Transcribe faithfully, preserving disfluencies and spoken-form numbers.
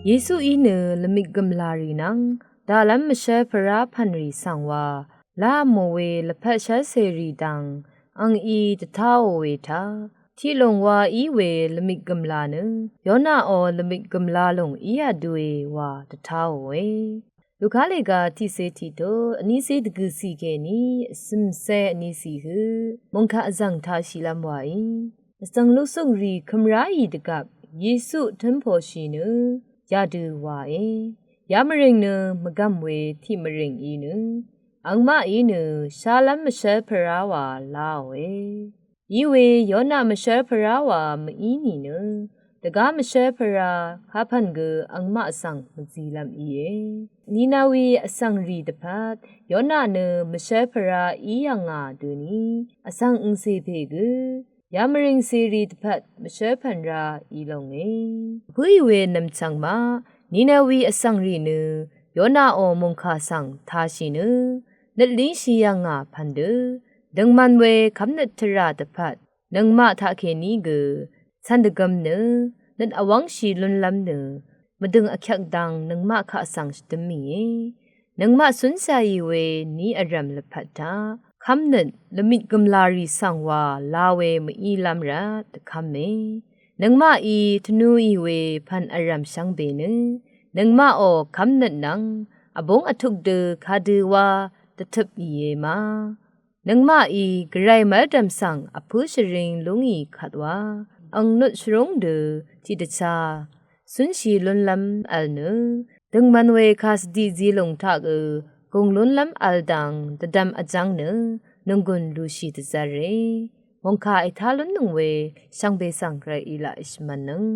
Yesuí nø lvmik gø̀mlà rì nvng daqlv́m mvshv́l pvrá pv̀n rì svng wa lá mò we lvpat shv́lcèrì dv̀ng angí dvtáò we taq tiqlùng wa í we lvmik gø̀mlà nø Yonaqò lvmik gø̀mlà lùng í yà dø we wa dvtáòe. Luka lèga tiqcé tiqtut vnícé dvgø̀cì kèní vcø̀mcé vnícì hø mòngkà vzv̀ng taqshìlv́m waí vsv̀ng luksuk rì kø̀mráì dvgvp Yesu tǿmpòshì nø yadø wae. Yamvrìng nø mvgv̀m we tiqmvrìng í nø angmaqí nø shálv́m mvshv́l pvrá wa láòe. Iwe Yonaq mvshv́l pvrá wa mví nìnø dvgá mvshv́l pvrá kapv̀n gø angmaq svng mvzilv́m íe. Ninawi vsv̀ng rì dvpvt Yonaq nø mvshv́l pvrá í yv̀ng ngà døni vsv̀ng angcè pè gø yamvrìng cèrì dvpvt mvshv́l pv̀n rá í longe. Vpǿì we nv̀mchv̀ng maq Ninawi vsv̀ng rì nø Yonaqò mòngkà svng tāshì nø nøt língshì yv̀ng ngà pv̀n dø døngman we kv́mnøt tvrà dvpvt nøngmaq taqkèní gø cv̀n dvgvm nø nøt vwv́ngshì lúnlv́m nø mvdø̀ng vkyvk dang nøngmaq kaq svng shvdǿm mìe. Nøngmaq cúnshàì we ní vrv̀m lvpat taq kv́mnøt lvmik gø̀mlà rì svng wa la we mvílv́m rvt dvkv́me. Nøngmaqí tvnuì we pv̀n vrv̀m shvngbe nø nøngmaqò kv́mnøt nvng vbúng vtuk dø kadø wa dvtøp ìe ma. Nøngmaqí gvray mv́rdv̀m svng vpǿ shvring lúngì kvt wa ang nøt shvrúng dø tiqdvchá cúnshì lúnlv́m vl nø døngman we kàsvdiq zilùng taq gø gùng lúnlv́m vl dang dvdvm vjv́ng nø nònggùn lùshì dvzv́re. Mòngkà ètá lúnnøng we shvngbe svng gvray í laq èshvmv̄nnøng.